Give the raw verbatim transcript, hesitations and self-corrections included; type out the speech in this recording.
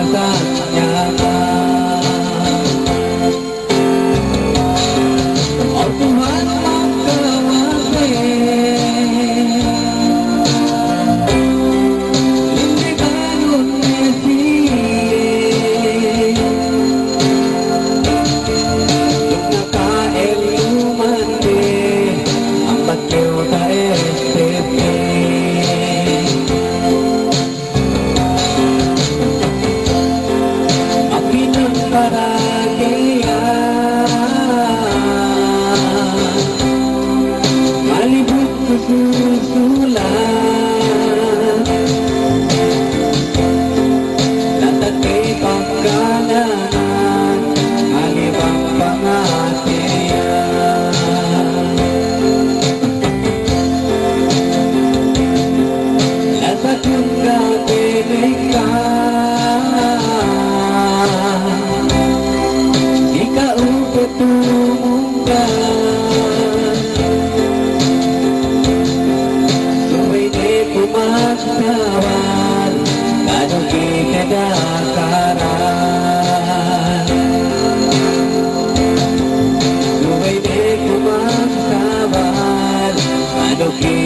O Tuhan magkawasa, lindikanun ne siye. Duk naka'elluman de amban kew ta'essebte. Mapinang para keya, malibut susulan, latat key pagkanangan, malibang pangateyan. Lasakun ka peneka, di ka upet tumungga. Subey ne ku magsabal, kadu kite dakaran. Subey ne ku magsabal, kadu kite